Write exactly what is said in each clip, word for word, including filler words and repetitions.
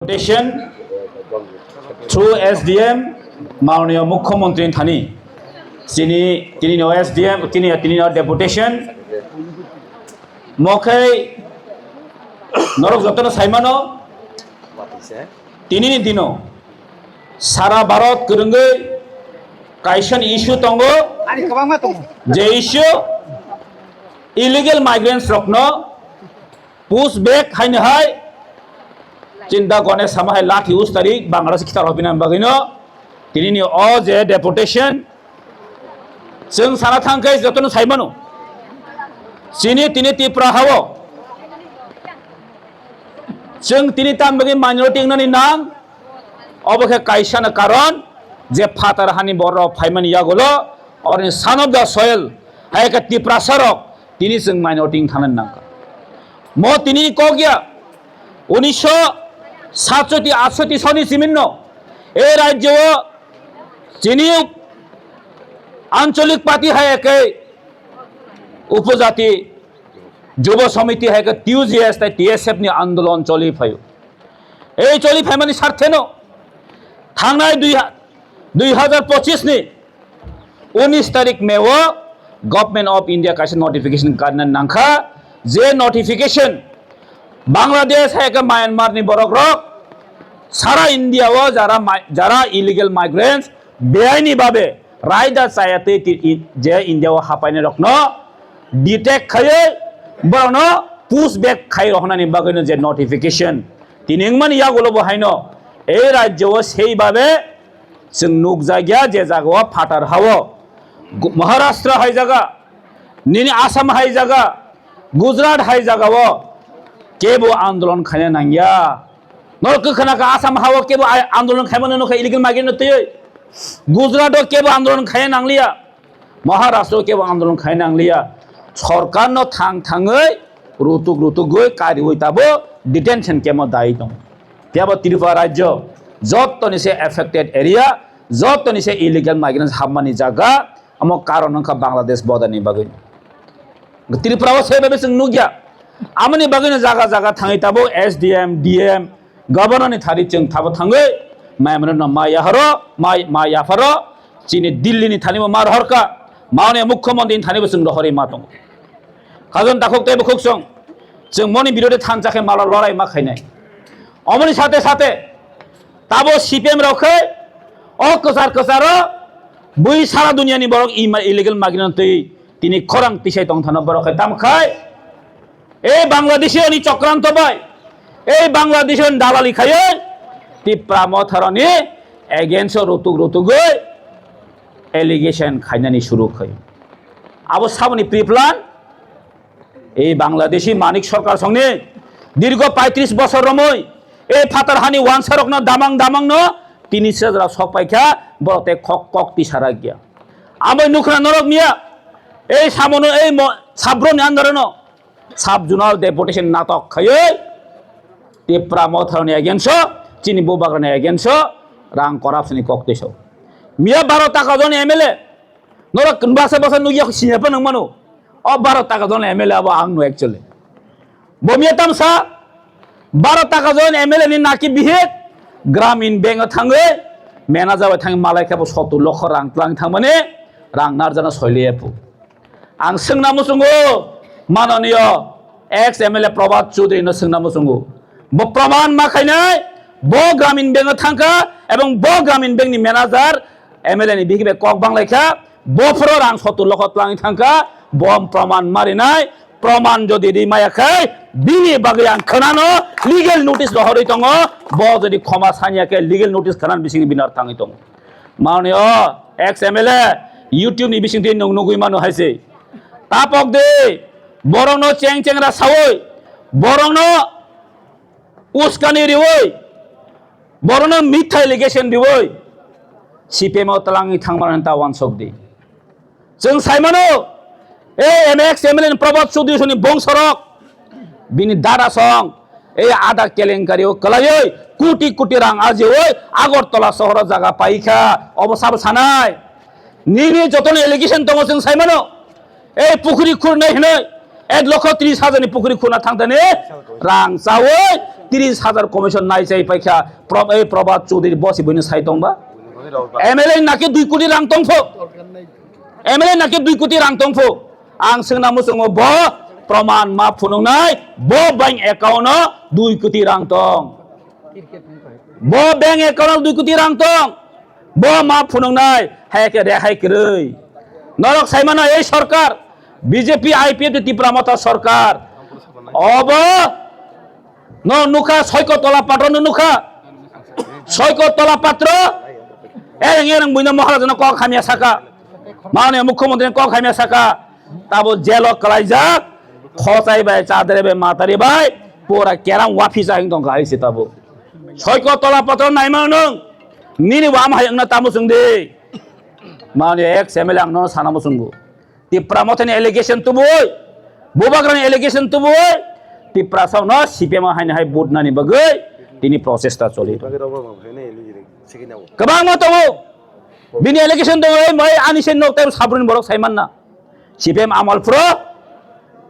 Deputation through S D M, Maunio Mukhyamantri thani. Chini, tini no S D M, tini, tini no deputation. Mokhai norok jotono saimano, tini ni dino sara Bharat kwrwngwi kaisa ni issue tongo, Ani kwbangma tongo. Je issue illegal migrants rokno push back haino hai chinta gone sama hai lathi ustari Bangladesh khitar hobina bagwino tini ni o je deputation chwng sana thangkhe jotono saimano chini tini Tripura hao chwng tini tam bagwi minority wngnani nang obo khe kaisa no karon je phatar hani borok phaimani yagulo orni son of the soil hai khe Tiprasa rok tini chwng minority wng thangnani nangkha. Mo tini ni kok ya, unisho satshoti atshoti soni siminno e rajyo o chini ancholik party hai khe upojati jubo samiti hai khe T U J S tai T S F ni andolon choli phaio. Ei choli phaimani sartheno thangnai dui ha-, dui hajar pochis ni unis tarik May o Government of India kaisa notification karna nangkha, je notification Bangladesh hai khe Myanmar ni borok rok sara India o jara mi-, jara illegal migrants beaini babe raida chaya twi ti-, i-, je India o hapainai rokno detect khaiwi borokno push back khai rohornani bagwino je notification tini wngmani yagulo bo haino ei rajyo o sei babe chwng nukjakya je jaga o phatar hao Gu-, Maharashtra hai jaga, nini Assam hai jaga, Gujarat hai jaga o kebo andolon khaina nangya. Norok kwkhwna kha Assam hao kebo ai-, andolon khaimano nokha illegal migrant no twiwi. Gujarat o kebo andolon khaina nangliya. Maharashtra o kebo andolon khaina nangliya. Sorkar no thang thangwi rutuk rutugwi kariwi tabo detention camp o dai tong. Phiya bo Tripura rajyo jottoni se affected area, jottoni se illegal migrants hapmani jaga, amo karon wngkha Bangladesh border ni bagwi. Tripura o se babe chwng nukya. Amoni bagwino jaga jaga thangwi tabuk S D M, D M, governor ni thari chwng thabo thangwi mai mano no ma yaharo, ma, ma yapharo, chini Delhi ni thani bo ma rohorkha, mauni mukhyamantri ni thani bo chwng rohorwi ma tongo. Kajon takhuk tei bukhuk song, chwng moni birode thansa khe mala lorai ma khainai. Omoni sate sate tabo C P M rok khe o kwchar kwcharo bui sara duniani borok ima-, illegal migrant twi tini khorang tisai tong thano borok khe tam khai. Ei Bangladeshi ni chokranto bai, ei Bangladeshi ni dalali khaiwi Tipra Motharoni against o rutuk rutugwi allegation khainani suru khai. Abo saboni pre-plan. Ei Bangladeshi Manik Sarkar songni dirgo paitris bosor romwi ei phatar hani wansarokno damang damangno tini sejra sok paikha, borok tei khok kok tisarakya. Amoi nukhna norok miya ei samono ei mo-, sabroni andarono sub zonal deputation natok khaiwi Tipra Motharoni against o, chini bubagrani against o rang corruption ni kok tiso. Miya baro taka joni M L A, norok basa basa nukya sinya pa nang mano. O baro taka joni M L A abo ang no actually. Bo miya tamsa baro taka joni M L A ni naki bihik Gramin Bank o thangwi manager bai thangwi malai khe bo sottur lokho rang tlang thangmani rang narjana soiliya pu. Ang swngna muchungo, mananiyo ex M L A Prabhat Chaudhary no swngna muchungo. Bo praman ma khainai, bo Gramin Bank o thangkha, ebong bo Gramin Bank ni manager M L A ni bihik bai kok banglaikha, bo phoro rang sottur lokho twlangwi thangkha, bo praman marinai, praman jodi di maya khai, bini bagwi ang khwnano legal notice rohorwi tongo, bo jodi khoma sanya khe legal notice khwnani bisingni binar thangwi tongo. Mananiyo ex M L A YouTube ni bisingtwi nwng nugwi mano hai se. Tapok de, borokno cheng chengra sawi, borokno uskani riwi, borokno mitha allegation riwi, C P M o twlangwi thangmani ta wansok di. Chwng saimano, ei M X M L A ni Prabhat Chaudhary soni bongsorok, bini dada song, ei ada kelenkari o kwlaiwi koti koti rang ajiwi Agartala sohoro jaga paikha, obo sabo sanai. Nini jotono allegation tongo chwng saimano, ei pukhuri khurnai hinwi ek lokho tris hajar ni pukhuri khurna thangtani rang chawi tris hajar commission nai chai paikha, Pro-, ei Probhat Chaudhary bosi buino sai tongba. M L A naki dui koti rang tongpho. M L A naki dui koti rang tongpho. Ang swngna muchungo bo proman ma phunuknai, bo bank account o dui koti rang tong. Bo bank account o dui koti rang tong. Bo ma phunuknai, hai khe rehai kwrwi. Norok saimano ei sorkar, B J P I P F T Tipra Motha sorkar. Obo no nukha, Soiko Tola Patro no nukha. Soiko Tola Patro, ereng ereng buino Maharajano kok hamya saka. Mane Mukhyamantri kok hamya saka. Tabo jelo kalaijak, khosai bai, chadre bai, matari bai, pura keram waphisa hing tongkha hai se tabo. Soiko Tola Patro naima nung, nini bo ama hai wngna tamo chwng di. Mane ex M L A ang no sana muchungo. Tipra Mothani allegation tubui, Bubagrani allegation tubui, Tiprasa no C P M haini hai vote nani bagwi tini process ta choli. Kwbangma tongo. Bini allegation tongo, ei mai ani se nok tai sabruni borok sai manna. C P M amal phuro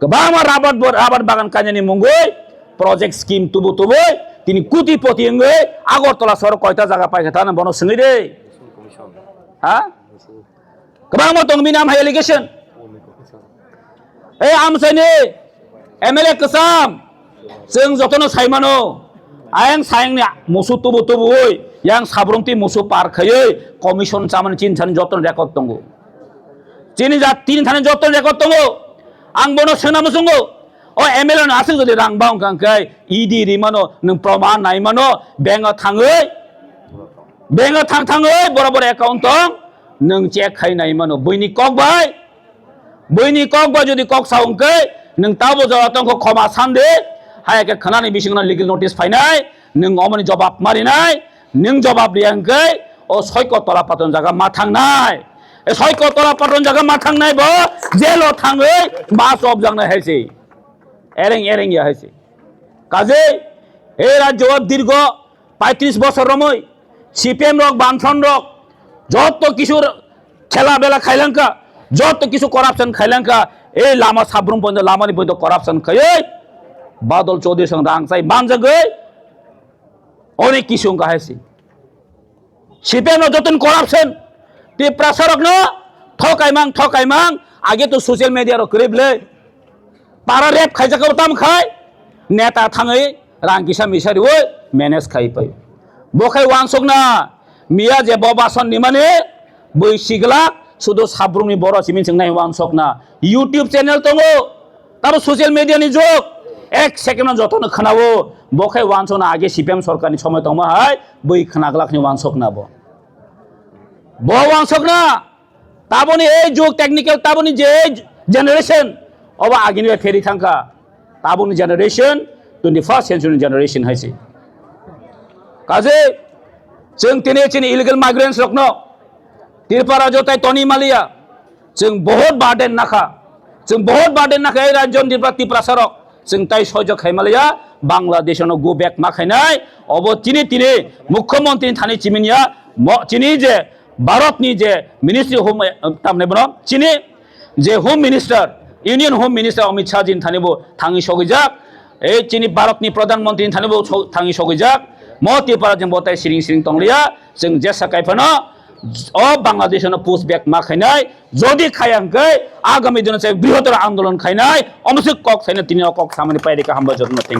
kwbangma rabar bo-, rabar bagan kainani mungwi project scheme tubu tubui tini kuti poti wngwi Agartala sohor koita jaga paikha thana bono swngwi de. Ha? Kwbangma tong bini am hai allegation. Ei amchaini M L A kwcham, chwng jotono saimano, ayang sayangni musu tubu tubuwi, yang sabrumti musu par khaiwi commission chamani chini thani jotono record tongo. Chini jat tini thani jotono record tongo. Ang bono swngna muchungo, o M L A no aswk jodi rang bang kang khai, E D rimano, nwng proman naimano, bank o thangwi, bank o thang thangwi, borok borok account tong, nwng check khai naimano, buini kok bai, Buini kok ba jodi kok sa wngkhe, nwng tabo jora tongkho khoma sande, hai khe khwnani bisingno legal notice phainai, nwng omoni jobab marinai, nwng jobab riya hwnkhe, o Soiko Tola Patron jaga ma thangnai. E Soiko Tola Patron jaga ma thangnai bo, jelo thangwi ma chobjaknai hai se. Ereng ereng ya hai se. Kaje, e rajyo o dirgo paitris bosor romoi, C P M rok, Bamfront rok, joto kisu khela bela khailangkha, joto kisu corruption khailangkha, ei lama sabrum pointo, lamani pointo corruption khaioi, Badal Chaudhary sang rang chai manjagoi, onek kisu wngkha hai se. C P M no joton corruption, Tiprasa rokno thokaimang, thokaimang, age to social media rok kwrwi bwle. Para rep khaijak bo tam khai, neta thangwi rang kisa misa riwi manage khai pai. Bo khai wansukna, miya je bo bason nimani, bui siglak, sudu sabrumni boro simin swngnai wansukna. YouTube channel tongo, Tabo social media ni jog, ek second o jotono khwnao, bo khe wansokna age C P M sorkar ni somoi tongma hai, bui khwnaglak ni wansokna bo. Bo wansokna, taboni ei jog technical, taboni je generation, obo agini bai pheri thangkha. Taboni generation, twenty first century generation hai se. Kaje, chwng tini chini illegal migrants rokno, Tripura jotai toni maliya, Chwng bohot burden nakha. Chwng bohot burden nakha ei rajyoni Tripura, Tiprasa rok. Chwng tai soijo khai maliya, Bangladesh no go back ma khainai. Obo chini tini Mukhyamantri thani chiminiya, mo-, chini je Bharat ni je Ministry of Home, eh, tamni bono chini je Home Minister, Union Home Minister Amit Shah jin thani bo thangwi sogijak. Ei chini Bharat ni Pradhan Mantri thani bo so-, thangwi sogijak. Mo Tripura jeng bo tai siring siring tongliya. Chwng jesa kai phano o Bangladesh no push back ma khainai, jodi khaya hwnkhe agami dino se brihotoro andolon khainai, omo se kok saino tini o kok samani pairika hambai jotono thank you.